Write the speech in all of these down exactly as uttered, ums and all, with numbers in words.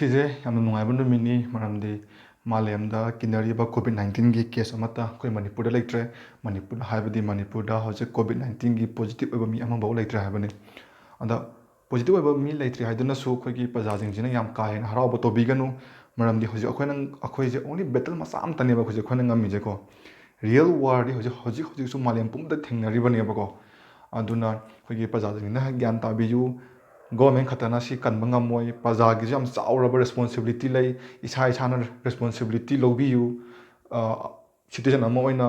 ꯁꯤꯁꯦ ꯌꯥꯝꯅ ꯅꯨꯡꯉꯥꯏꯕ ꯅꯨꯃꯤꯠꯅꯤ, ꯃꯔꯝꯗꯤ ꯃꯥꯂꯦꯝꯗ ꯀꯤꯅꯔꯤꯕ ꯀꯣꯚꯤꯗ ꯅꯥꯏꯟꯇꯤꯟꯒꯤ ꯀꯦꯁ ꯑꯃꯠꯇ ꯑꯩꯈꯣꯏ ꯃꯅꯤꯄꯨꯔꯗ ꯂꯩꯇ꯭ꯔꯦ꯫ ꯃꯅꯤꯄꯨꯔꯗ ꯍꯥꯏꯕꯗꯤ ꯃꯅꯤꯄꯨꯔꯗ ꯍꯧꯖꯤꯛ ꯀꯣꯚꯤꯗ ꯅꯥꯏꯟꯇꯤꯟꯒꯤ ꯄꯣꯖꯤꯇꯤꯚ ꯑꯣꯏꯕ ꯃꯤ ꯑꯃꯐꯥꯎ ꯂꯩꯇ꯭ꯔꯦ ꯍꯥꯏꯕꯅꯤ꯫ ꯑꯗ ꯄꯣꯖꯤꯇꯤꯚ ꯑꯣꯏꯕ ꯃꯤ ꯂꯩꯇ꯭ꯔꯦ ꯍꯥꯏꯗꯨꯅꯁꯨ ꯑꯩꯈꯣꯏꯒꯤ ꯄ꯭ꯔꯖꯥꯁꯤꯡꯁꯤꯅ ꯌꯥꯝ ꯀꯥ ꯍꯦꯟꯅ ꯍꯔꯥꯎꯕ ꯇꯧꯕꯤꯒꯅꯨ, ꯃꯔꯝꯗꯤ ꯍꯧꯖꯤꯛ ꯑꯩꯈꯣꯏꯅ, ꯑꯩꯈꯣꯏꯁꯦ ꯑꯣꯡꯂꯤ ꯕꯦꯇꯜ ꯃꯆꯥ ꯑꯃꯇꯅꯦꯕ ꯍꯧꯖꯤꯛ ꯑꯩꯈꯣꯏꯅ ꯉꯝꯃꯤꯁꯦꯀꯣ꯫ ꯔꯤꯌꯦꯜ ꯋꯥꯔꯗꯤ ꯍꯧꯖꯤꯛ, ꯍꯧꯖꯤꯛ ꯍꯧꯖꯤꯛꯁꯨ ꯃꯥꯂꯦꯝ ꯄꯨꯝꯕꯗ ꯊꯦꯡꯅꯔꯤꯕꯅꯦꯕꯀꯣ꯫ ꯑꯗꯨꯅ ꯑꯩꯈꯣꯏꯒꯤ ꯄ꯭ꯔꯖꯥꯁꯤꯡꯁꯤꯅ ꯒ꯭ꯌꯥꯟ ꯇꯥꯕꯤꯌꯨ꯫ ꯒꯣꯔꯃꯦꯟ ꯈꯛꯇꯅ ꯁꯤ ꯀꯟꯕ ꯉꯝꯃꯣꯏ, ꯄ꯭ꯔꯖꯥꯒꯤꯁꯨ ꯌꯥꯝ ꯆꯥꯎꯔꯕ ꯔꯦꯁꯄꯣꯟꯁꯤꯕꯤꯂꯤꯇꯤ ꯂꯩ꯫ ꯏꯁꯥ ꯏꯁꯥꯅ ꯔꯦꯁꯄꯣꯟꯁꯤꯕꯤꯂꯤꯇꯤ ꯂꯧꯕꯤꯌꯨ꯫ ꯁꯤꯇꯤꯖꯟ ꯑꯃ ꯑꯣꯏꯅ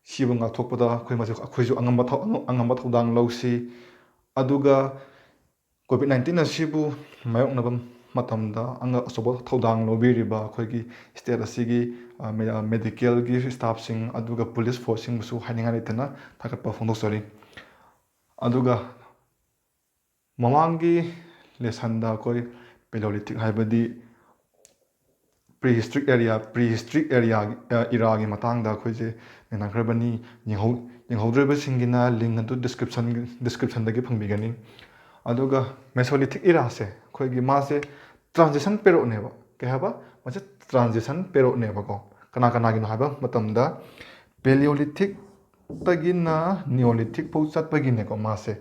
ꯁꯤꯕꯨ ꯉꯥꯛꯊꯣꯛꯄꯗ ꯑꯩꯈꯣꯏ ꯃꯁꯦ, ꯑꯩꯈꯣꯏꯁꯨ ꯑꯉꯝꯕ ꯊꯧ-, ꯑꯉꯝꯕ ꯊꯧꯗꯥꯡ ꯂꯧꯁꯤ꯫ ꯑꯗꯨꯒ ꯀꯣꯚꯤꯗ ꯅꯥꯏꯟꯇꯤꯟ ꯑꯁꯤꯕꯨ ꯃꯥꯌꯣꯛꯅꯕ ꯃꯇꯝꯗ ꯑꯉ-, ꯑꯆꯧꯕ ꯊꯧꯗꯥꯡ ꯂꯧꯕꯤꯔꯤꯕ ꯑꯩꯈꯣꯏꯒꯤ ꯁ꯭ꯇꯦꯠ ꯑꯁꯤꯒꯤ, ꯑ, ꯃꯦ-, ꯑ, ꯃꯦꯗꯤꯀꯦꯜꯒꯤ ꯁ꯭ꯇꯥꯐꯁꯤꯡ ꯑꯗꯨꯒ ꯄꯨꯂꯤꯁ ꯐꯣꯔꯁꯁꯤꯡꯕꯨꯁꯨ ꯍꯥꯏꯅꯤꯡꯉꯥꯏ ꯂꯩꯇꯅ ꯊꯥꯒꯠꯄ ꯐꯣꯡꯗꯣꯛꯆꯔꯤ꯫ ꯑꯗꯨꯒ ꯃꯃꯥꯡꯒꯤ ꯂꯦꯁꯟꯗ ꯑꯩꯈꯣꯏ ꯄꯦꯂꯤꯑꯣꯂꯤꯊꯤꯛ ꯍꯥꯏꯕꯗꯤ ꯄ꯭ꯔꯤ ꯍꯤꯁꯇ꯭ꯔꯤꯛ ꯑꯦꯔꯤꯌꯥ, ꯄ꯭ꯔꯤ ꯍꯤꯁꯇ꯭ꯔꯤꯛ ꯑꯦꯔꯤꯌꯥꯒꯤ, ꯑ, ꯏꯔꯥꯒꯤ ꯃꯇꯥꯡꯗ ꯑꯩꯈꯣꯏꯁꯦ ꯅꯩꯅꯈ꯭ꯔꯕꯅꯤ꯫ ꯌꯦꯡꯍꯧ-, ꯌꯦꯡꯍꯧꯗ꯭ꯔꯤꯕꯁꯤꯡꯒꯤꯅ ꯂꯤꯡ ꯑꯗꯨ ꯗꯤꯁꯀ꯭ꯔꯤꯞꯁꯟ, ꯗꯤꯁꯀ꯭ꯔꯤꯞꯁꯟꯗꯒꯤ ꯐꯪꯕꯤꯒꯅꯤ꯫ ꯑꯗꯨꯒ ꯃꯦꯁꯣꯂꯤꯊꯤꯛ ꯏꯔꯥꯁꯦ ꯑꯩꯈꯣꯏꯒꯤ ꯃꯥꯁꯦ ꯇ꯭ꯔꯥꯟꯖꯤꯁꯟ ꯄꯦꯔꯣꯠꯅꯦꯕ꯫ ꯀꯩ ꯍꯥꯏꯕ? ꯃꯁꯤ ꯇ꯭ꯔꯥꯟꯖꯤꯁꯟ ꯄꯦꯔꯣꯠꯅꯦꯕꯀꯣ꯫ ꯀꯅꯥ ꯀꯅꯥꯒꯤꯅꯣ ꯍꯥꯏꯕ ꯃꯇꯝꯗ ꯄꯦꯂꯤꯑꯣꯂꯤꯊꯤꯛꯇꯒꯤꯅ ꯅꯤꯑꯣꯂꯤꯊꯤꯛ ꯐꯥꯎ ꯆꯠꯄꯒꯤꯅꯦꯀꯣ ꯃꯥꯁꯦ꯫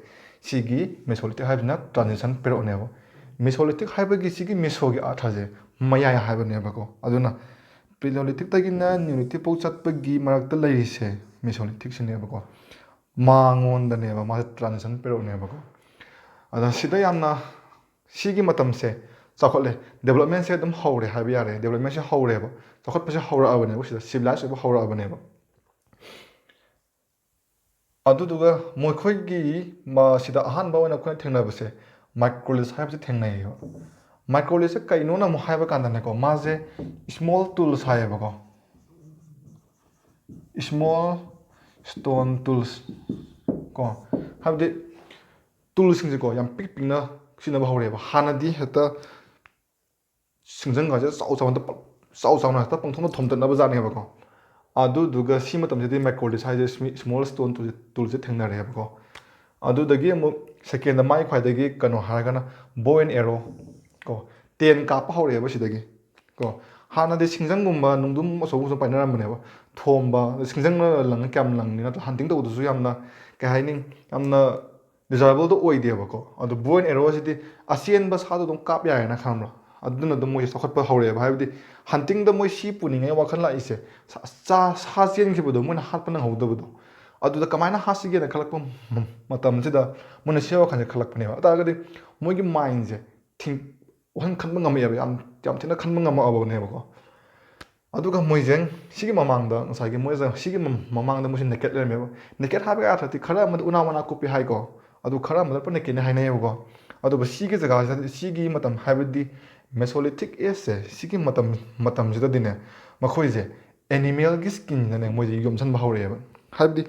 ꯁꯤꯒꯤ ꯃꯦꯁꯣꯂꯤꯊꯤꯛ ꯍꯥꯏꯕꯁꯤꯅ ꯇ꯭ꯔꯥꯟꯖꯤꯁꯟ ꯄꯦꯔꯣꯠꯅꯦꯕ꯫ ꯃꯦꯁꯣꯂꯤꯊꯤꯛ ꯍꯥꯏꯕꯒꯤ ꯁꯤꯒꯤ ꯃꯦꯁꯣꯒꯤ ꯑꯥꯔꯊꯁꯦ ꯃꯌꯥꯏ ꯍꯥꯏꯕꯅꯦꯕꯀꯣ꯫ ꯑꯗꯨꯅ ꯄꯦꯂꯤꯑꯣꯂꯤꯊꯤꯛꯇꯒꯤꯅ ꯅꯤꯑꯣꯂꯤꯊꯤꯛ ꯐꯥꯎ ꯆꯠꯄꯒꯤ ꯃꯔꯛꯇ ꯂꯩꯔꯤꯁꯦ ꯃꯦꯁꯣꯂꯤꯊꯤꯛꯁꯤꯅꯦꯕꯀꯣ꯫ ꯃꯉꯣꯟꯗꯅꯦꯕ ꯃꯥꯁꯦ ꯇ꯭ꯔꯥꯟꯖꯤꯁꯟ ꯄꯦꯔꯣꯠꯅꯦꯕꯀꯣ꯫ ꯑꯗ ꯁꯤꯗ ꯌꯥꯝꯅ, ꯁꯤꯒꯤ ꯃꯇꯝꯁꯦ ꯆꯥꯎꯈꯠꯂꯦ, ꯗꯦꯕꯂꯞꯃꯦꯟꯁꯦ ꯑꯗꯨꯝ ꯍꯧꯔꯦ ꯍꯥꯏꯕ ꯌꯥꯔꯦ꯫ ꯗꯦꯕꯂꯞꯃꯦꯟꯁꯦ ꯍꯧꯔꯦꯕ, ꯆꯥꯎꯈꯠꯄꯁꯦ ꯍꯧꯔꯛꯑꯕꯅꯦꯕ, ꯁꯤꯗ ꯁꯤꯚꯤꯂꯥꯏꯁ ꯑꯣꯏꯕ ꯍꯧꯔꯛꯑꯕꯅꯦꯕ꯫ ꯑꯗꯨꯗꯨꯒ ꯃꯈꯣꯏꯒꯤ ꯃ-, ꯁꯤꯗ ꯑꯍꯥꯟꯕ ꯑꯣꯏꯅ ꯑꯩꯈꯣꯏꯅ ꯊꯦꯡꯅꯕꯁꯦ ꯃꯥꯏꯀ꯭ꯔꯣꯂꯤꯊ ꯍꯥꯏꯕꯁꯦ ꯊꯦꯡꯅꯩꯌꯦꯕ꯫ ꯃꯥꯏꯀ꯭ꯔꯣꯂꯤꯊꯁꯦ ꯀꯩꯅꯣꯅ ꯑꯃꯨꯛ ꯍꯥꯏꯕ ꯀꯥꯟꯗꯅꯦꯀꯣ, ꯃꯥꯁꯦ ꯁ꯭ꯃꯣꯜ ꯇꯨꯜꯁ ꯍꯥꯏꯌꯦꯕꯀꯣ꯫ ꯁ꯭ꯃꯣꯜ ꯁ꯭ꯇꯣꯟ ꯇꯨꯜꯁ ꯀꯣ, ꯍꯥꯏꯕꯗꯤ ꯇꯨꯜꯁꯤꯡꯁꯦꯀꯣ ꯌꯥꯝ ꯄꯤꯛ ꯄꯤꯛꯅ ꯁꯤꯖꯤꯟꯅꯕ ꯍꯧꯔꯦꯕ꯫ ꯍꯥꯟꯅꯗꯤ ꯍꯦꯛꯇ ꯁꯤꯡꯖꯪꯒꯁꯦ ꯆꯥꯎ ꯆꯥꯎꯅ ꯄ-, ꯆꯥꯎ ꯆꯥꯎꯅ ꯍꯦꯛꯇ ꯄꯪꯊꯣꯛꯅ ꯊꯣꯝꯇꯠꯅꯕ ꯖꯥꯠꯅꯦꯕꯀꯣ꯫ ꯑꯗꯨꯗꯨꯒ ꯁꯤ ꯃꯇꯝꯁꯤꯗꯤ ꯃꯥꯏꯀ꯭ꯔꯣꯂꯤꯊ ꯍꯥꯏꯁꯦ ꯁ꯭ꯃꯤ-, ꯁ꯭ꯃꯣꯜ ꯁ꯭ꯇꯣꯟ ꯇꯨꯜꯁꯦ, ꯇꯨꯜꯁꯦ ꯊꯦꯡꯅꯔꯦꯕꯀꯣ꯫ ꯑꯗꯨꯗꯒꯤ ꯑꯃꯨꯛ ꯁꯦꯀꯦꯟꯗ ꯃꯥꯏ ꯈ꯭ꯋꯥꯏꯗꯒꯤ ꯀꯩꯅꯣ ꯍꯥꯏꯔꯒꯅ ꯕꯣ ꯑꯦꯟ ꯑꯦꯔꯣ ꯀꯣ, ꯇꯦꯟ ꯀꯥꯞꯄ ꯍꯧꯔꯛꯑꯦꯕ ꯁꯤꯗꯒꯤ꯫ ꯀꯣ, ꯍꯥꯟꯅꯗꯤ ꯁꯤꯡꯖꯪꯒꯨꯝꯕ ꯅꯨꯡꯗꯨꯝ ꯑꯆꯧꯕꯁꯨ ꯄꯥꯏꯅꯔꯝꯕꯅꯦꯕ꯫ ꯊꯣꯝꯕ, ꯁꯤꯡꯖꯪꯅ ꯂꯪꯉ ꯀꯌꯥꯝ ꯂꯪꯅꯤ ꯅꯠꯇ꯭ꯔ? ꯍꯟꯇꯤꯡ ꯇꯧꯕꯗꯁꯨ ꯌꯥꯝꯅ, ꯀꯩ ꯍꯥꯏꯅꯤ, ꯌꯥꯝꯅ ꯗꯤꯖꯥꯏꯔꯦꯕꯜꯗꯣ ꯑꯣꯏꯗꯦꯕꯀꯣ꯫ ꯑꯗꯣ ꯕꯣ ꯑꯦꯟ ꯑꯦꯔꯣꯁꯤꯗꯤ ꯑꯆꯦꯟꯕ ꯁꯥꯗꯣ ꯑꯗꯨꯝ ꯀꯥꯞ ꯌꯥꯔꯦꯅ ꯈꯪꯕ꯭ꯔꯥ? ꯑꯗꯨꯅ ꯑꯗꯨꯝ ꯃꯣꯏꯁꯦ ꯆꯥꯎꯈꯠꯄ ꯍꯧꯔꯛꯑꯦꯕ꯫ ꯍꯥꯏꯕꯗꯤ ꯍꯟꯇꯤꯡꯗ ꯃꯣꯏ ꯁꯤ ꯄꯨꯅꯤꯡꯉꯥꯏ ꯋꯥꯈꯜ ꯂꯥꯛꯏꯁꯦ, ꯁꯥ, ꯁꯥ, ꯁꯥ ꯆꯦꯟꯈꯤꯕꯗꯣ ꯃꯣꯏꯅ ꯍꯥꯠꯄ ꯅꯪꯍꯧꯗꯕꯗꯣ꯫ ꯑꯗꯨꯗ ꯀꯃꯥꯏꯅ ꯍꯥꯠꯁꯤꯒꯦꯅ ꯈꯜꯂꯛꯄ ꯃ-, ꯃꯇꯝꯁꯤꯗ ꯃꯣꯏꯅ ꯁꯤ ꯋꯥꯈꯜꯁꯦ ꯈꯜꯂꯛꯄꯅꯦꯕ꯫ ꯑꯗꯨ ꯇꯥꯔꯒꯗꯤ ꯃꯣꯏꯒꯤ ꯃꯥꯏꯟꯁꯦ ꯊꯤꯡ-, ꯋꯥꯈꯜ ꯈꯟꯕ ꯉꯝꯃꯛꯑꯦꯕ, ꯌꯥꯝ, ꯌꯥꯝ ꯊꯤꯅ ꯈꯟꯕ ꯉꯝꯃꯛꯑꯕꯅꯦꯕꯀꯣ꯫ ꯑꯗꯨꯒ ꯃꯣꯏꯁꯦ ꯁꯤꯒꯤ ꯃꯃꯥꯡꯗ, ꯉꯁꯥꯏꯒꯤ ꯃꯣꯏꯁꯦ ꯁꯤꯒꯤ ꯃ-, ꯃꯃꯥꯡꯗ ꯃꯣꯏꯁꯦ ꯅꯦꯀꯦꯠ ꯂꯩꯔꯝꯃꯦꯕ꯫ ꯅꯦꯀꯦꯠ ꯍꯥꯏꯕꯒꯤ ꯑꯥꯔꯊꯗꯤ ꯈꯔ ꯑꯃꯗꯤ ꯎꯅꯥ ꯋꯥꯅꯥ ꯀꯨꯞꯄꯤ ꯍꯥꯏꯀꯣ, ꯑꯗꯨ ꯈꯔ ꯑꯃꯗ ꯄꯨꯔꯥ ꯅꯦꯀꯦꯠꯅꯦ ꯍꯥꯏꯅꯩꯌꯦꯕꯀꯣ꯫ ꯑꯗꯨꯕꯨ ꯁꯤꯒꯤ ꯖꯒꯥꯁꯤꯗ, ꯁꯤꯒꯤ ꯃꯇꯝ, ꯍꯥꯏꯕꯗꯤ Mesolithic Ageꯁꯦ, ꯁꯤꯒꯤ ꯃꯇꯝ, ꯃꯇꯝꯁꯤꯗꯗꯤꯅꯦ, ꯃꯈꯣꯏꯁꯦ ꯑꯦꯅꯤꯃꯦꯜꯒꯤ ꯁ꯭ꯀꯤꯟꯗꯅꯦ ꯃꯣꯏꯁꯦ ꯌꯣꯝꯁꯤꯟꯕ ꯍꯧꯔꯛꯑꯦꯕ꯫ ꯍꯥꯏꯕꯗꯤ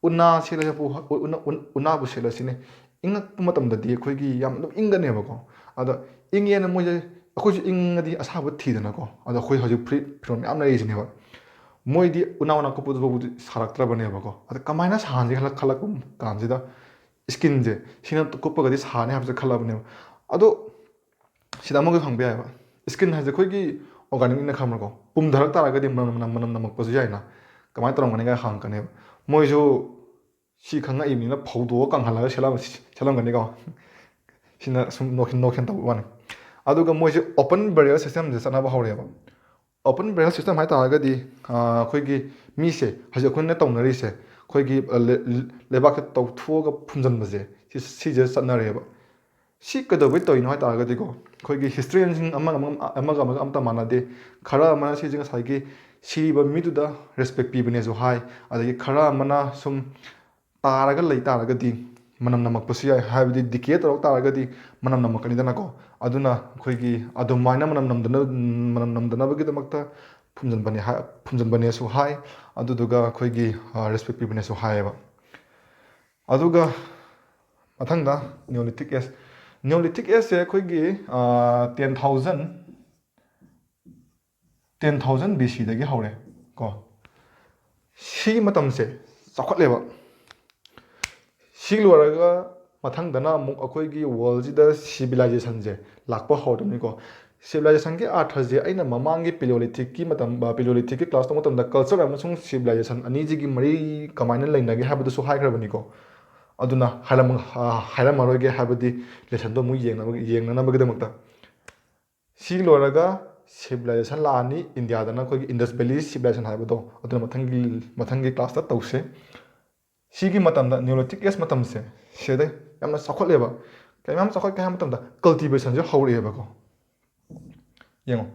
ꯎꯅꯥ ꯁꯦꯠꯂꯁꯨ, ꯎꯅꯥ-, ꯎꯟ-, ꯎꯅꯥꯕꯨ ꯁꯦꯠꯂꯁꯤꯅꯦ, ꯏꯪꯉꯛꯄ ꯃꯇꯝꯗꯗꯤ ꯑꯩꯈꯣꯏꯒꯤ ꯌꯥꯝ ꯑꯗꯨꯝ ꯏꯪꯒꯅꯦꯕꯀꯣ꯫ ꯑꯗꯣ ꯏꯪꯉꯦꯅ ꯃꯣꯏꯁꯦ, ꯑꯩꯈꯣꯏꯁꯨ ꯏꯪꯉꯗꯤ ꯑꯁꯥꯕ ꯊꯤꯗꯅꯀꯣ꯫ ꯑꯗꯣ ꯑꯩꯈꯣꯏ ꯍꯧꯖꯤꯛ ꯐꯨꯔꯤꯠ ꯐꯤꯔꯣꯜ ꯃꯌꯥꯝ ꯂꯩꯔꯤꯁꯤꯅꯦꯕ꯫ ꯃꯣꯏꯗꯤ ꯎꯅꯥ ꯎꯅꯥ ꯀꯨꯞꯄꯗꯨ ꯐꯥꯎꯕꯗꯤ ꯁꯥꯔꯛꯇ꯭ꯔꯕꯅꯦꯕꯀꯣ꯫ ꯑꯗ ꯀꯃꯥꯏꯅ ꯁꯥꯍꯟꯁꯤꯒꯦ ꯈꯜꯂꯛ-, ꯈꯜꯂꯛꯄ ꯀꯥꯟꯁꯤꯗ ꯁ꯭ꯀꯤꯟꯁꯦ ꯁꯤꯅ ꯀꯨꯞꯄꯒꯗꯤ ꯁꯥꯅꯤ ꯍꯥꯏꯕꯁꯦ ꯈꯜꯂꯕꯅꯦꯕ꯫ ꯑꯗꯣ ꯁꯤꯗ ꯑꯃꯒ ꯈꯪꯕ ꯌꯥꯏꯕ, ꯁ꯭ꯀꯤꯟ ꯍꯥꯏꯁꯦ ꯑꯩꯈꯣꯏꯒꯤ ꯑꯣꯔꯒꯥꯅꯤꯛꯅꯤꯅ ꯈꯪꯕ꯭ꯔꯥꯀꯣ, ꯄꯨꯝꯊꯔꯛ ꯇꯥꯔꯒꯗꯤ ꯃꯅꯝ, ꯃꯅꯝ, ꯃꯅꯝ ꯅꯝꯃꯛꯄꯁꯨ ꯌꯥꯏꯅ꯫ ꯀꯃꯥꯏꯅ ꯇꯧꯔꯝꯒꯅꯤ ꯀꯥꯏꯅ ꯍꯪꯉꯛꯀꯅꯦꯕ꯫ ꯃꯣꯏꯁꯨ ꯁꯤ ꯈꯪꯉꯛꯏꯕꯅꯤꯅ ꯐꯧꯗꯣꯛꯑ ꯀꯪꯍꯜꯂꯒ ꯁꯦꯠꯂꯝ-, ꯁꯦꯠꯂꯝꯒꯅꯤꯀꯣ꯫ ꯁꯤꯅ ꯁꯨꯝ ꯅꯣꯛꯍꯟ-, ꯅꯣꯛꯍꯟ ꯇꯧꯕ ꯋꯥꯅꯤ꯫ ꯑꯗꯨꯒ ꯃꯣꯏꯁꯦ open burial systemꯁꯦ ꯆꯠꯅꯕ ꯍꯧꯔꯦꯕ꯫ Open burial system ꯍꯥꯏ ꯇꯥꯔꯒꯗꯤ, ꯑꯥ, ꯑꯩꯈꯣꯏꯒꯤ ꯃꯤꯁꯦ, ꯍꯧꯖꯤꯛ ꯑꯩꯈꯣꯏꯅ ꯇꯧꯅꯔꯤꯁꯦ, ꯑꯩꯈꯣꯏꯒꯤ, ꯑ, ꯂꯩ-, ꯂꯩꯕꯥꯛꯁꯦ ꯇꯧꯊꯣꯛꯑꯒ ꯐꯨꯝꯖꯤꯟꯕꯁꯦ, ꯁꯤ-, ꯁꯤꯁꯦ ꯆꯠꯅꯔꯦꯕ꯫ ꯁꯤ ꯀꯩꯗꯧꯕꯩ ꯇꯧꯔꯤꯅꯣ ꯍꯥꯏ ꯇꯥꯔꯒꯗꯤꯀꯣ, ꯑꯩꯈꯣꯏꯒꯤ historianꯁꯤꯡ ꯑꯃꯒ ꯑꯃꯒ, ꯑꯃꯒ ꯑꯃꯒ ꯑꯝꯇ ꯃꯥꯟꯅꯗꯦ꯫ ꯈꯔ ꯑꯃꯅ ꯁꯤꯁꯦ ꯉꯁꯥꯏꯒꯤ ꯁꯤꯔꯤꯕ ꯃꯤꯗꯨꯗ respect ꯄꯤꯕꯅꯦꯁꯨ ꯍꯥꯏ, ꯑꯗꯒꯤ ꯈꯔ ꯑꯃꯅ ꯁꯨꯝ ꯇꯥꯔꯒ ꯂꯩ ꯇꯥꯔꯒꯗꯤ ꯃꯅꯝ ꯅꯝꯃꯛꯄꯁꯨ ꯌꯥꯏ, ꯍꯥꯏꯕꯗꯤ decay ꯇꯧꯔꯛ ꯇꯥꯔꯒꯗꯤ ꯃꯅꯝ ꯅꯝꯃꯛꯀꯅꯤꯗꯅꯀꯣ꯫ ꯑꯗꯨꯅ ꯑꯩꯈꯣꯏꯒꯤ ꯑꯗꯨꯃꯥꯏꯅ ꯃꯅꯝ ꯅꯝꯗꯅ-, ꯃꯅꯝ ꯅꯝꯗꯅꯕꯒꯤꯗꯃꯛꯇ ꯐꯨꯝꯖꯤꯟꯕꯅꯦ ꯍꯥꯏ, ꯐꯨꯝꯖꯤꯟꯕꯅꯦꯁꯨ ꯍꯥꯏ, ꯑꯗꯨꯗꯨꯒ ꯑꯩꯈꯣꯏꯒꯤ, ꯑ, respect ꯄꯤꯕꯅꯦꯁꯨ ꯍꯥꯏꯌꯦꯕ꯫ ꯑꯗꯨꯒ ꯃꯊꯪꯗ Neolithic Age꯫ Neolithic Ageꯁꯦ ꯑꯩꯈꯣꯏꯒꯤ, ꯑ, ten thousand, ten thousand BCꯗꯒꯤ ꯍꯧꯔꯦ ꯀꯣ꯫ ꯁꯤꯒꯤ ꯃꯇꯝꯁꯦ ꯆꯥꯎꯈꯠꯂꯦꯕ꯫ ꯁꯤ ꯂꯣꯏꯔꯒ ꯃꯊꯪꯗꯅ ꯑꯃꯨꯛ ꯑꯩꯈꯣꯏꯒꯤ ꯋꯥꯔꯜꯁꯤꯗ ꯁꯤꯚꯤꯂꯥꯏꯖꯦꯁꯟꯁꯦ ꯂꯥꯛꯄ ꯍꯧꯔꯛꯄꯅꯤꯀꯣ꯫ ꯁꯤꯚꯤꯂꯥꯏꯖꯦꯁꯟꯒꯤ ꯑꯥꯔꯊꯁꯦ ꯑꯩꯅ ꯃꯃꯥꯡꯒꯤ ꯄꯦꯂꯤꯑꯣꯂꯤꯊꯤꯛꯀꯤ ꯃꯇꯝ, ꯄꯦꯂꯤꯑꯣꯂꯤꯊꯤꯛꯀꯤ ꯀ꯭ꯂꯥꯁ ꯇꯧꯕ ꯃꯇꯝꯗ ꯀꯜꯆꯔ ꯑꯃꯁꯨꯡ ꯁꯤꯚꯤꯂꯥꯏꯖꯦꯁꯟ ꯑꯅꯤꯁꯤꯒꯤ ꯃꯔꯤ ꯀꯃꯥꯏꯅ ꯂꯩꯅꯒꯦ ꯍꯥꯏꯕꯗꯨꯁꯨ ꯍꯥꯏꯈ꯭ꯔꯕꯅꯤꯀꯣ꯫ ꯑꯗꯨꯅ ꯍꯥꯏꯔꯝ-, ꯍꯥꯏꯔꯝꯃꯔꯣꯏꯒꯦ, ꯍꯥꯏꯕꯗꯤ ꯂꯦꯁꯟꯗꯣ ꯑꯃꯨꯛ ꯌꯦꯡꯅꯕ-, ꯌꯦꯡꯅꯅꯕꯒꯤꯗꯃꯛꯇ꯫ ꯁꯤ ꯂꯣꯏꯔꯒ ꯁꯤꯚꯤꯂꯥꯏꯖꯦꯁꯟ ꯂꯥꯛꯑꯅꯤ, ꯏꯟꯗꯤꯌꯥꯗꯅ ꯑꯩꯈꯣꯏꯒꯤ ꯏꯟꯗꯁ ꯚꯦꯂꯤ ꯁꯤꯚꯤꯂꯥꯏꯖꯦꯁꯟ ꯍꯥꯏꯕꯗꯣ, ꯑꯗꯨꯅ ꯃꯊꯪꯒꯤ, ꯃꯊꯪꯒꯤ ꯀ꯭ꯂꯥꯁꯇ ꯇꯧꯁꯦ꯫ ꯁꯤꯒꯤ ꯃꯇꯝꯗ, ꯅꯤꯌꯣꯂꯤꯊꯤꯛ ꯑꯦꯖ ꯃꯇꯝꯁꯦ, ꯁꯤꯗ ꯌꯥꯝꯅ ꯆꯥꯎꯈꯠꯂꯦꯕ꯫ ꯀꯌꯥꯝ ꯆꯥꯎꯈꯠꯀꯦ ꯍꯥꯏꯕ ꯃꯇꯝꯗ, ꯀꯜꯇꯤꯚꯦꯁꯟꯁꯦ ꯍꯧꯔꯛꯑꯦꯕꯀꯣ꯫ ꯌꯦꯡꯉꯣ,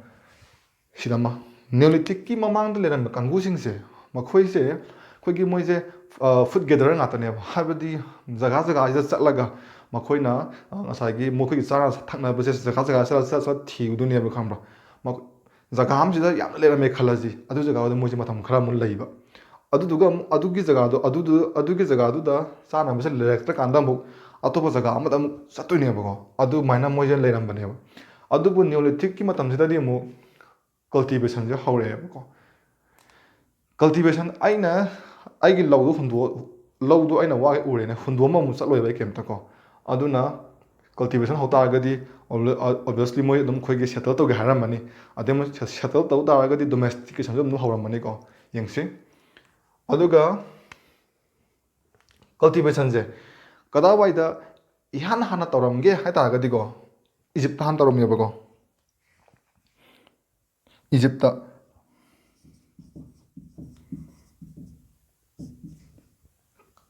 ꯁꯤꯗ ꯑꯃ, ꯅꯤꯌꯣꯂꯤꯊꯤꯛꯀꯤ ꯃꯃꯥꯡꯗ ꯂꯩꯔꯝꯕ ꯀꯥꯡꯕꯨꯁꯤꯡꯁꯦ, ꯃꯈꯣꯏꯁꯦ, ꯑꯩꯈꯣꯏꯒꯤ ꯃꯣꯏꯁꯦ, ꯑ, ꯐꯨꯗ ꯒꯦꯗꯔꯔ ꯉꯥꯛꯇꯅꯦꯕ꯫ ꯍꯥꯏꯕꯗꯤ ꯖꯒꯥ ꯖꯒꯥꯁꯤꯗ ꯆꯠꯂꯒ ꯃꯈꯣꯏꯅ, ꯑ, ꯉꯁꯥꯏꯒꯤ ꯃꯈꯣꯏꯒꯤ ꯆꯥꯅ ꯊꯛꯅꯕꯁꯦ ꯖꯒꯥ ꯖꯒꯥ ꯆꯠꯂ, ꯆꯠꯂ, ꯆꯠꯂ ꯊꯤꯔꯨꯗꯣꯏꯅꯦꯕ, ꯈꯪꯕ꯭ꯔꯥ? ꯃ-, ꯖꯒꯥ ꯑꯃꯁꯤꯗ ꯌꯥꯝꯅ ꯂꯩꯔꯝꯃꯦ ꯈꯜꯂꯁꯤ, ꯑꯗꯨ ꯖꯒꯥꯗꯨꯗ ꯃꯣꯏꯁꯦ ꯃꯇꯝ ꯈꯔ ꯑꯃꯨꯛ ꯂꯩꯕ꯫ ꯑꯗꯨꯗꯨꯒ ꯑꯃꯨꯛ ꯑꯗꯨꯒꯤ ꯖꯒꯥꯗꯣ, ꯑꯗꯨꯗꯨ-, ꯑꯗꯨꯒꯤ ꯖꯒꯥꯗꯨꯗ ꯆꯥꯅꯕꯁꯦ ꯂꯩꯔꯛꯇ꯭ꯔꯀꯥꯟꯗ ꯑꯃꯨꯛ ꯑꯇꯣꯞꯄ ꯖꯒꯥ ꯑꯃꯗ ꯑꯃꯨꯛ ꯆꯠꯇꯣꯏꯅꯦꯕꯀꯣ꯫ ꯑꯗꯨꯃꯥꯏꯅ ꯃꯣꯏꯁꯦ ꯂꯩꯔꯝꯕꯅꯦꯕ꯫ ꯑꯗꯨꯕꯨ ꯅꯤꯌꯣꯂꯤꯊꯤꯛꯀꯤ ꯃꯇꯝꯁꯤꯗꯗꯤ ꯑꯃꯨꯛ ꯀꯜꯇꯤꯚꯦꯁꯟꯁꯦ ꯍꯧꯔꯛꯑꯦꯕꯀꯣ꯫ ꯀꯜꯇꯤꯚꯦꯁꯟ, ꯑꯩꯅ ꯑꯩꯒꯤ ꯂꯧꯗꯣ ꯍꯨꯟꯗꯣꯛ-, ꯂꯧꯗꯣ ꯑꯩꯅ ꯋꯥꯒꯩ ꯎꯔꯦꯅ ꯍꯨꯟꯗꯣꯛꯑꯝꯕ ꯑꯃꯨꯛ ꯆꯠꯂꯣꯏꯕ ꯑꯩ ꯀꯩꯝꯇꯀꯣ꯫ ꯑꯗꯨꯅ ꯀꯜꯇꯤꯚꯦꯁꯟ ꯍꯧ ꯇꯥꯔꯒꯗꯤ, obviously, ꯃꯣꯏ ꯑꯗꯨꯝ ꯑꯩꯈꯣꯏꯒꯤ ꯁꯦꯇꯜ ꯇꯧꯒꯦ ꯍꯥꯏꯔꯝꯃꯅꯤ꯫ ꯑꯗꯩ ꯃꯣꯏ ꯁꯦ-, ꯁꯦꯇꯜ ꯇꯧ ꯇꯥꯔꯒꯗꯤ ꯗꯣꯃꯦꯁꯇꯤꯀꯦꯁꯟꯁꯨ ꯑꯗꯨꯝ ꯍꯧꯔꯝꯃꯅꯤꯀꯣ꯫ ꯌꯦꯡꯁꯤ꯫ ꯑꯗꯨꯒ ꯀꯜꯇꯤꯚꯦꯁꯟꯁꯦ ꯀꯗꯥꯏꯋꯥꯏꯗ ꯏꯍꯥꯟ ꯍꯥꯟꯅ ꯇꯧꯔꯝꯒꯦ ꯍꯥꯏ ꯇꯥꯔꯒꯗꯤꯀꯣ, ꯏꯖꯤꯞꯇ ꯍꯥꯟꯅ ꯇꯧꯔꯝꯃꯦꯕꯀꯣ꯫ ꯏꯖꯤꯞꯇ꯫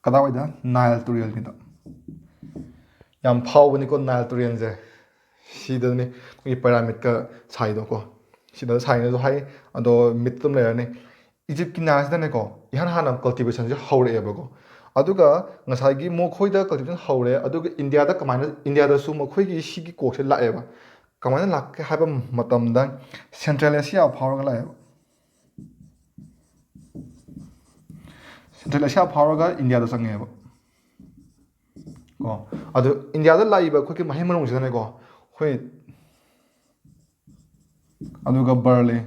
ꯀꯗꯥꯏꯋꯥꯏꯗ? ꯅꯥꯏꯜ ꯇꯨꯔꯦꯜꯒꯤꯗ꯫ ꯌꯥꯝ ꯐꯥꯎꯕꯅꯤꯀꯣ ꯅꯥꯏꯜ ꯇꯨꯔꯦꯜꯁꯦ꯫ ꯁꯤꯗꯅꯤ ꯑꯩꯈꯣꯏꯒꯤ ꯄꯥꯏꯔꯥꯃꯤꯠꯀ ꯁꯥꯏꯗꯣꯀꯣ꯫ ꯁꯤꯗ ꯁꯥꯏꯅꯁꯨ ꯍꯥꯏ, ꯑꯗꯣ ꯃꯤꯠꯇ ꯑꯗꯨꯝ ꯂꯩꯔꯅꯤ꯫ ꯏꯖꯤꯞꯀꯤ ꯅꯥꯏꯜꯁꯤꯗꯅꯦꯀꯣ, ꯏꯍꯥꯟ ꯍꯥꯟꯅ ꯀꯜꯇꯤꯚꯦꯁꯟꯁꯦ ꯍꯧꯔꯛꯑꯦꯕꯀꯣ꯫ ꯑꯗꯨꯒ ꯉꯁꯥꯏꯒꯤ ꯃꯈꯣꯏꯗ ꯀꯜꯇꯤꯚꯦꯁꯟ ꯍꯧꯔꯦ, ꯑꯗꯨꯒ ꯏꯟꯗꯤꯌꯥꯗ ꯀꯃꯥꯏꯅ, ꯏꯟꯗꯤꯌꯥꯗꯁꯨ ꯃꯈꯣꯏꯒꯤ ꯁꯤꯒꯤ ꯀꯣꯛꯁꯦ ꯂꯥꯛꯑꯦꯕ꯫ ꯀꯃꯥꯏꯅ ꯂꯥꯛꯀꯦ ꯍꯥꯏꯕ ꯃꯇꯝꯗ, ꯁꯦꯟꯇ꯭ꯔꯦꯜ ꯑꯦꯁꯤꯌꯥ ꯐꯥꯎꯔꯒ ꯂꯥꯛꯑꯦꯕ꯫ ꯁꯦꯟꯇ꯭ꯔꯦꯜ ꯑꯦꯁꯤꯌꯥ ꯐꯥꯎꯔꯒ ꯏꯟꯗꯤꯌꯥꯗ ꯆꯪꯉꯦꯕ꯫ ꯀꯣ, ꯑꯗꯨ ꯏꯟꯗꯤꯌꯥꯗ ꯂꯥꯛꯏꯕ ꯑꯩꯈꯣꯏꯒꯤ ꯃꯍꯩ ꯃꯔꯣꯡꯁꯤꯗꯅꯦꯀꯣ, ꯑꯩꯈꯣꯏ ꯑꯗꯨꯒ ꯕꯔꯂꯦ,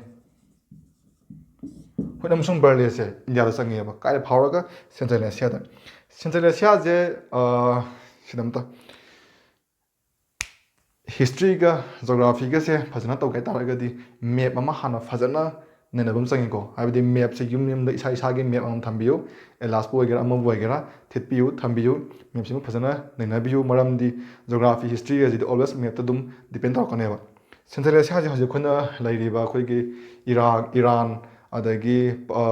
ꯍꯨꯏꯠ ꯑꯃꯁꯨꯡ ꯕꯔꯂꯦꯁꯦ ꯏꯟꯗꯤꯌꯥꯗ ꯆꯪꯉꯦꯕ꯫ ꯀꯥꯏꯗ ꯐꯥꯎꯔꯒ? ꯁꯦꯟꯇ꯭ꯔꯦꯜ ꯑꯦꯁꯤꯌꯥꯗ꯫ ꯁꯦꯟꯇ꯭ꯔꯦꯜ ꯑꯦꯁꯤꯌꯥꯁꯦ, ꯑ, ꯁꯤꯗ ꯑꯝꯇ ꯍꯤꯁꯇ꯭ꯔꯤꯒ ꯖꯣꯒ꯭ꯔꯥꯐꯤꯒꯁꯦ ꯐꯖꯅ ꯇꯧꯒꯦ ꯍꯥꯏ ꯇꯥꯔꯒꯗꯤ ꯃꯦꯞ ꯑꯃ ꯍꯥꯟꯅ ꯐꯖꯅ ꯅꯩꯅꯕ ꯑꯃ ꯆꯪꯉꯤꯀꯣ꯫ ꯍꯥꯏꯕꯗꯤ ꯃꯦꯞꯁꯦ ꯌꯨꯝ ꯌꯨꯝꯗ ꯏꯁꯥ ꯏꯁꯥꯒꯤ ꯃꯦꯞ ꯑꯃꯃꯝ ꯊꯝꯕꯤꯌꯨ꯫ ꯑꯦꯂꯥꯁꯄꯨ ꯑꯣꯏꯒꯦꯔꯥ ꯑꯃꯕꯨ ꯑꯣꯏꯒꯦꯔꯥ ꯊꯤꯠꯄꯤꯌꯨ, ꯊꯝꯕꯤꯌꯨ꯫ ꯃꯦꯞꯁꯤꯃ ꯐꯖꯅ ꯅꯩꯅꯕꯤꯌꯨ꯫ ꯃꯔꯝꯗꯤ ꯖꯣꯒ꯭ꯔꯥꯐꯤ, ꯍꯤꯁꯇ꯭ꯔꯤ ꯑꯁꯤꯗꯤ always ꯃꯦꯞꯇ ꯑꯗꯨꯝ depend ꯇꯧꯔꯛꯀꯅꯦꯕ꯫ ꯁꯦꯟꯇ꯭ꯔꯦꯜ ꯑꯦꯁꯤꯌꯥꯁꯦ ꯍꯧꯖꯤꯛ ꯑꯩꯈꯣꯏꯅ ꯂꯩꯔꯤꯕ ꯑꯩꯈꯣꯏꯒꯤ ꯏꯔꯥꯛ, ꯏꯔꯥꯟ, ꯑꯗꯒꯤ, ꯑ,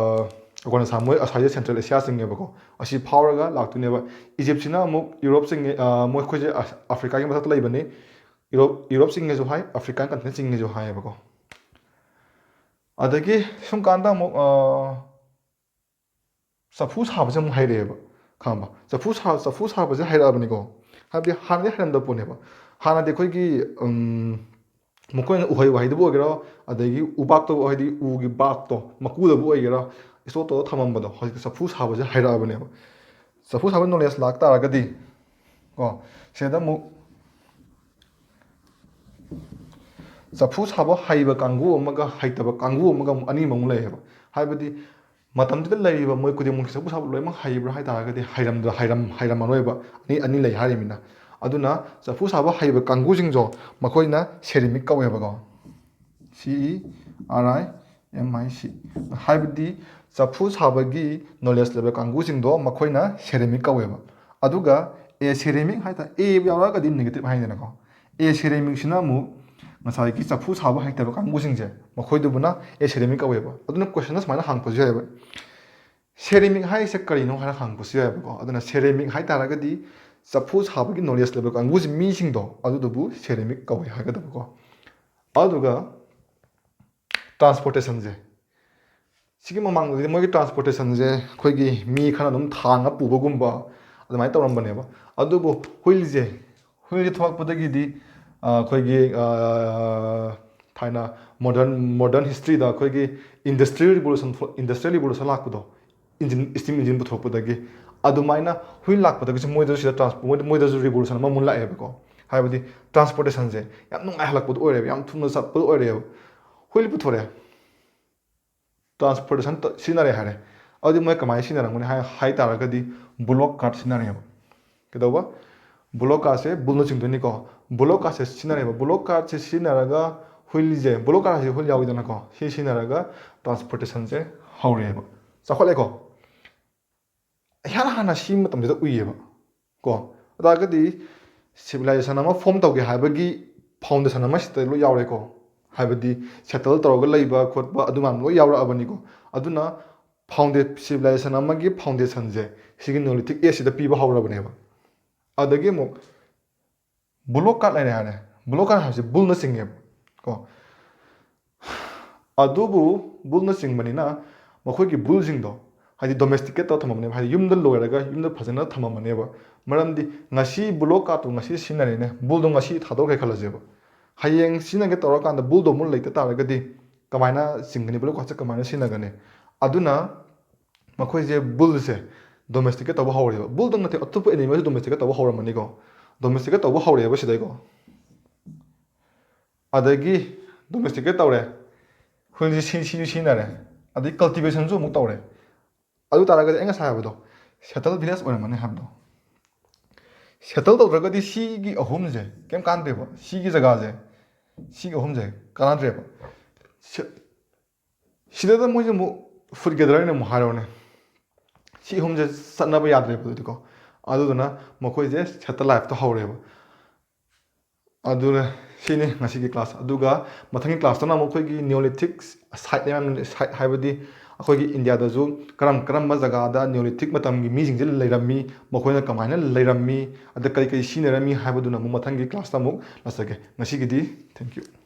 ꯑꯐꯒꯥꯅꯤꯁꯇꯥꯟ, ꯃꯣꯏ ꯑꯁ꯭ꯋꯥꯏꯁꯦ ꯁꯦꯟꯇ꯭ꯔꯦꯜ ꯑꯦꯁꯤꯌꯥ ꯆꯤꯡꯉꯦꯕꯀꯣ꯫ ꯑꯁꯤ ꯐꯥꯎꯔꯒ ꯂꯥꯛꯇꯣꯏꯅꯦꯕ꯫ ꯏꯖꯤꯞꯁꯤꯅ ꯑꯃꯨꯛ ꯌꯨꯔꯣꯞ ꯆꯤꯡꯉꯦ, ꯑ, ꯃꯣꯏ ꯑꯩꯈꯣꯏꯁꯦ ꯑ-, ꯑꯐ꯭ꯔꯤꯀꯥꯒꯤ ꯃꯊꯛꯇ ꯂꯩꯕꯅꯤ꯫ ꯌꯨꯔꯣꯞ, ꯌꯨꯔꯣꯞ ꯆꯤꯡꯉꯦꯁꯨ ꯍꯥꯏ, ꯑꯐ꯭ꯔꯤꯀꯥꯟ continent ꯆꯤꯡꯉꯦꯁꯨ ꯍꯥꯏꯌꯦꯕꯀꯣ꯫ ꯑꯗꯒꯤ ꯁꯨꯝ ꯀꯥꯟꯗ ꯑꯃꯨꯛ, ꯑ, ꯆꯐꯨ ꯁꯥꯕꯁꯦ ꯑꯃꯨꯛ ꯍꯩꯔꯛꯑꯦꯕ, ꯈꯪꯉꯕ? ꯆꯐꯨ ꯁꯥ-, ꯆꯐꯨ ꯁꯥꯕꯁꯦ ꯍꯩꯔꯛꯑꯕꯅꯤꯀꯣ꯫ ꯍꯥꯏꯕꯗꯤ ꯍꯥꯟꯅꯗꯤ ꯍꯩꯔꯝꯗꯕ ꯄꯣꯠꯅꯦꯕ꯫ ꯍꯥꯟꯅꯗꯤ ꯑꯩꯈꯣꯏꯒꯤ, ꯎꯝ, ꯃꯈꯣꯏꯅ ꯎꯍꯩ ꯋꯥꯍꯩꯗꯕꯨ ꯑꯣꯏꯒꯦꯔꯥ, ꯑꯗꯒꯤ ꯎꯕꯥꯛꯇꯕꯨ, ꯍꯥꯏꯗꯤ ꯎꯒꯤ ꯕꯥꯛꯇꯣ, ꯃꯀꯨꯗꯕꯨ ꯑꯣꯏꯒꯦꯔꯥ, store ꯇꯧꯔꯒ ꯊꯝꯃꯝꯕꯗꯣ, ꯍꯧꯖꯤꯛꯇꯤ ꯆꯐꯨ ꯁꯥꯕꯁꯦ ꯍꯩꯔꯛꯑꯕꯅꯦꯕ꯫ ꯆꯐꯨ ꯁꯥꯕ knowledge ꯂꯥꯛ ꯇꯥꯔꯒꯗꯤ, ꯀꯣ, ꯁꯤꯗ ꯑꯃꯨꯛ ꯆꯐꯨ ꯁꯥꯕ ꯍꯩꯕ ꯀꯥꯡꯕꯨ ꯑꯃꯒ ꯍꯩꯇꯕ ꯀꯥꯡꯕꯨ ꯑꯃꯒ ꯑꯃꯨꯛ ꯑꯅꯤꯃꯛ ꯑꯃꯨꯛ ꯂꯩꯌꯦꯕ꯫ ꯍꯥꯏꯕꯗꯤ ꯃꯇꯝꯗꯨꯗ ꯂꯩꯔꯤꯕ ꯃꯣꯏ ꯈꯨꯗꯤꯡꯃꯛꯁꯦ ꯆꯐꯨ ꯁꯥꯕ ꯂꯣꯏꯅꯃꯛ ꯍꯩꯕ꯭ꯔꯥ ꯍꯥꯏ ꯇꯥꯔꯒꯗꯤ ꯍꯩꯔꯝꯗ-, ꯍꯩꯔꯝ-, ꯍꯩꯔꯝꯃꯔꯣꯏꯕ꯫ ꯑꯅꯤ, ꯑꯅꯤ ꯂꯩ ꯍꯥꯏꯔꯤꯃꯤꯅ꯫ ꯑꯗꯨꯅ ꯆꯐꯨ ꯁꯥꯕ ꯍꯩꯕ ꯀꯥꯡꯕꯨꯁꯤꯡꯗꯣ ꯃꯈꯣꯏꯅ ceramic ꯀꯧꯋꯦꯕꯀꯣ꯫ C E R I M I C꯫ ꯍꯥꯏꯕꯗꯤ ꯆꯐꯨ ꯁꯥꯕꯒꯤ knowledge ꯂꯩꯕ ꯀꯥꯡꯕꯨꯁꯤꯡꯗꯣ ꯃꯈꯣꯏꯅ ceramic ꯀꯧꯋꯦꯕ꯫ ꯑꯗꯨꯒ aceramic ꯍꯥꯏ ꯇꯥꯔꯦ, A ꯌꯥꯎꯔꯛꯑꯒꯗꯤ negative ꯍꯥꯏꯗꯅꯀꯣ꯫ Aceramicꯁꯤꯅ ꯑꯃꯨꯛ ꯉꯁꯥꯏꯒꯤ ꯆꯐꯨ ꯁꯥꯕ ꯍꯩꯇꯕ ꯀꯥꯡꯕꯨꯁꯤꯡꯁꯦ, ꯃꯈꯣꯏꯗꯨꯕꯨꯅ aceramic ꯀꯧꯋꯦꯕ꯫ ꯑꯗꯨꯅ questionꯗ ꯁꯨꯃꯥꯏꯅ ꯍꯪꯉꯛꯄꯁꯨ ꯌꯥꯏꯑꯕ, "Ceramic ꯍꯥꯏꯔꯤꯁꯦ ꯀꯔꯤꯅꯣ?" ꯍꯥꯏꯅ ꯍꯪꯉꯛꯄꯁꯨ ꯌꯥꯏꯑꯕꯀꯣ꯫ ꯑꯗꯨꯅ ceramic ꯍꯥꯏ ꯇꯥꯔꯒꯗꯤ ꯆꯐꯨ ꯁꯥꯕꯒꯤ knowledge ꯂꯩꯕ ꯀꯥꯡꯕꯨꯁꯤ, ꯃꯤꯁꯤꯡꯗꯣ ꯑꯗꯨꯗꯨꯕꯨ ceramic ꯀꯧꯋꯦ ꯍꯥꯏꯒꯗꯕꯀꯣ꯫ ꯑꯗꯨꯒ transportationꯁꯦ, ꯁꯤꯒꯤ ꯃꯃꯥꯡꯗꯗꯤ ꯃꯣꯏꯒꯤ transportationꯁꯦ ꯑꯩꯈꯣꯏꯒꯤ ꯃꯤ ꯈꯔ ꯑꯗꯨꯝ ꯊꯥꯡꯉ ꯄꯨꯕꯒꯨꯝꯕ ꯑꯗꯨꯃꯥꯏꯅ ꯇꯧꯔꯝꯕꯅꯦꯕ꯫ ꯑꯗꯨꯕꯨ wheelꯁꯦ, wheelꯁꯦ ꯊꯣꯛꯂꯛꯄꯗꯒꯤꯗꯤ, ꯑ, ꯑꯩꯈꯣꯏꯒꯤ, ꯑ, ꯊꯥꯏꯅ modern, modern historyꯗ ꯑꯩꯈꯣꯏꯒꯤ industrial revolution ꯊꯣꯛ-, industrial revolution ꯂꯥꯛꯄꯗꯣ, engine, steam engine ꯄꯨꯊꯣꯔꯛꯄꯗꯒꯤ, ꯑꯗꯨꯃꯥꯏꯅ wheel ꯂꯥꯛꯄꯗꯒꯤꯁꯨ ꯃꯣꯏꯗꯁꯨ ꯁꯤꯗ transport, ꯃꯣꯏꯗ, ꯃꯣꯏꯗꯁꯨ revolution ꯑꯃꯃꯨꯛ ꯂꯥꯛꯑꯦꯕꯀꯣ꯫ ꯍꯥꯏꯕꯗꯤ transportationꯁꯦ ꯌꯥꯝ ꯅꯨꯡꯉꯥꯏꯍꯜꯂꯛꯄꯗꯣ ꯑꯣꯏꯔꯦꯕ, ꯌꯥꯝ ꯊꯨꯅ ꯆꯠꯄꯗꯣ ꯑꯣꯏꯔꯦꯕ꯫ Wheel ꯄꯨꯊꯣꯔꯛꯑꯦ, transportation ꯇ-, ꯁꯤꯖꯤꯟꯅꯔꯦ ꯍꯥꯏꯔꯦ꯫ ꯑꯗꯨꯗꯤ ꯃꯣꯏ ꯀꯃꯥꯏꯅ ꯁꯤꯖꯤꯟꯅꯔꯝꯒꯅꯤ ꯍꯥꯏ, ꯍꯥꯏ ꯇꯥꯔꯒꯗꯤ block cart ꯁꯤꯖꯤꯟꯅꯔꯦꯕ꯫ ꯀꯩꯗꯧꯕ? bullock cartꯁꯦ bullꯅ ꯆꯤꯡꯗꯣꯏꯅꯤꯀꯣ꯫ Bullock cartꯁꯦ ꯁꯤꯖꯤꯟꯅꯔꯦꯕ꯫ Bullock cartꯁꯦ ꯁꯤꯖꯤꯟꯅꯔꯒ ꯍꯨꯏꯁꯦ, bullock cartꯁꯦ ꯍꯨꯏ ꯌꯥꯎꯋꯤꯗꯅꯀꯣ꯫ ꯁꯤ ꯁꯤꯖꯤꯟꯅꯔꯒ transportationꯁꯦ ꯍꯧꯔꯛꯑꯦꯕ, ꯆꯥꯎꯈꯠꯂꯦꯀꯣ꯫ ꯏꯍꯥꯟ ꯍꯥꯟꯅ ꯁꯤ ꯃꯇꯝꯁꯤꯗ ꯎꯏꯌꯦꯕ ꯀꯣ꯫ ꯑꯗꯨ ꯇꯥꯔꯒꯗꯤ civilization ꯑꯃ form ꯇꯧꯒꯦ ꯍꯥꯏꯕꯒꯤ foundation ꯑꯃ ꯁꯤꯗ ꯂꯣꯏ ꯌꯥꯎꯔꯦꯀꯣ꯫ ꯍꯥꯏꯕꯗꯤ settle ꯇꯧꯔꯒ ꯂꯩꯕ ꯈꯣꯠꯄ ꯑꯗꯨ ꯃꯌꯥꯝ ꯂꯣꯏ ꯌꯥꯎꯔꯛꯑꯕꯅꯤꯀꯣ꯫ ꯑꯗꯨꯅ founda-, civilization ꯑꯃꯒꯤ foundationꯁꯦ ꯁꯤꯒꯤ Neolithic Ageꯁꯤꯗ ꯄꯤꯕ ꯍꯧꯔꯕꯅꯦꯕ꯫ ꯑꯗꯒꯤ ꯑꯃꯨꯛ bullock cart ꯂꯩꯔꯦ ꯍꯥꯏꯔꯦ꯫ Bullock cart ꯍꯥꯏꯕꯁꯤ bullꯅ ꯆꯤꯡꯉꯦꯕ ꯀꯣ꯫ ꯑꯗꯨꯕꯨ bullꯅ ꯆꯤꯡꯕꯅꯤꯅ ꯃꯈꯣꯏꯒꯤ bullꯁꯤꯡꯗꯣ, ꯍꯥꯏꯗꯤ domesticate ꯇꯧꯔ ꯊꯝꯃꯝꯕꯅꯦꯕ, ꯍꯥꯏꯗꯤ ꯌꯨꯝꯗ ꯂꯣꯏꯔꯒ ꯌꯨꯝꯗ ꯐꯖꯅ ꯊꯝꯃꯝꯕꯅꯦꯕ꯫ ꯃꯔꯝꯗꯤ ꯉꯁꯤ bullock cartꯇꯣ ꯉꯁꯤ ꯁꯤꯖꯤꯟꯅꯔꯦꯅꯦ, bullꯗꯣ ꯉꯁꯤ ꯊꯥꯗꯣꯛꯈ꯭ꯔꯦ ꯈꯜꯂꯁꯦꯕ, ꯍꯌꯦꯡ ꯁꯤꯖꯤꯟꯅꯒꯦ ꯇꯧꯔꯀꯥꯟꯗ bullꯗꯣ ꯑꯃꯨꯛ ꯂꯩꯇ ꯇꯥꯔꯒꯗꯤ ꯀꯃꯥꯏꯅ ꯆꯤꯡꯒꯅꯤ? Bullock cartꯁꯦ ꯀꯃꯥꯏꯅ ꯁꯤꯖꯤꯟꯅꯒꯅꯤ? ꯑꯗꯨꯅ ꯃꯈꯣꯏꯁꯦ bullꯁꯦ domesticate ꯇꯧꯕ ꯍꯧꯔꯦꯕ꯫ Bullꯗꯪ ꯅꯠꯇꯦ, ꯑꯇꯣꯞꯄ animalꯁꯨ domesticate ꯇꯧꯕ ꯍꯧꯔꯝꯃꯅꯤꯀꯣ꯫ Domesticate ꯇꯧꯕ ꯍꯧꯔꯛꯑꯦꯕ ꯁꯤꯗꯩꯀꯣ꯫ ꯑꯗꯒꯤ domesticate ꯇꯧꯔꯦ, ꯍꯨꯏꯁꯦ ꯁꯤ-, ꯁꯤ-, ꯁꯤꯖꯤꯟꯅꯔꯦ, ꯑꯗꯩ cultivationꯁꯨ ꯑꯃꯨꯛ ꯇꯧꯔꯦ꯫ ꯑꯗꯨ ꯇꯥꯔꯒꯗꯤ ꯑꯩ ꯉꯁꯥꯏ ꯍꯥꯏꯕꯗꯣ, settle village ꯑꯣꯏꯔꯝꯃꯅꯤ ꯍꯥꯏꯕꯗꯣ꯫ Settle ꯇꯧꯗ꯭ꯔꯒꯗꯤ ꯁꯤꯒꯤ ꯑꯍꯨꯝꯁꯦ ꯀꯩꯝ ꯀꯥꯟꯗꯦꯕ, ꯁꯤꯒꯤ ꯖꯒꯥꯁꯦ, ꯁꯤꯒꯤ ꯑꯍꯨꯝꯁꯦ ꯀꯥꯟꯅꯗ꯭ꯔꯦꯕ꯫ ꯁꯤ-, ꯁꯤꯗ ꯃꯣꯏꯁꯦ ꯑꯃꯨꯛ food gatheringꯅ ꯑꯃꯨꯛ ꯍꯥꯏꯔꯣꯅꯦ, ꯁꯤ ꯑꯍꯨꯝꯁꯦ ꯆꯠꯅꯕ ꯌꯥꯗ꯭ꯔꯦꯕ ꯑꯗꯨꯗꯤꯀꯣ꯫ ꯑꯗꯨꯗꯨꯅ ꯃꯈꯣꯏꯁꯦ settle lifeꯇ ꯍꯧꯔꯦꯕ꯫ ꯑꯗꯨꯅ ꯁꯤꯅꯤ ꯉꯁꯤꯒꯤ class꯫ ꯑꯗꯨꯒ ꯃꯊꯪꯒꯤ classꯇꯅ ꯑꯃꯨꯛ ꯑꯩꯈꯣꯏꯒꯤ Neolithic site ꯃꯌꯥꯝ, site ꯍꯥꯏꯕꯗꯤ ꯑꯩꯈꯣꯏꯒꯤ ꯏꯟꯗꯤꯌꯥꯗꯁꯨ ꯀꯔꯝ ꯀꯔꯝꯕ ꯖꯒꯥꯗ Neolithic ꯃꯇꯝꯒꯤ ꯃꯤꯁꯤꯡꯁꯦ ꯂꯩꯔꯝꯃꯤ, ꯃꯈꯣꯏꯅ ꯀꯃꯥꯏꯅ ꯂꯩꯔꯝꯃꯤ, ꯑꯗ ꯀꯔꯤ ꯀꯔꯤ ꯁꯤꯖꯤꯟꯅꯔꯝꯃꯤ ꯍꯥꯏꯕꯗꯨꯅ ꯑꯃꯨꯛ ꯃꯊꯪꯒꯤ classꯇ ꯑꯃꯨꯛ ꯂꯥꯛꯆꯒꯦ꯫ ꯉꯁꯤꯒꯤꯗꯤ thank you꯫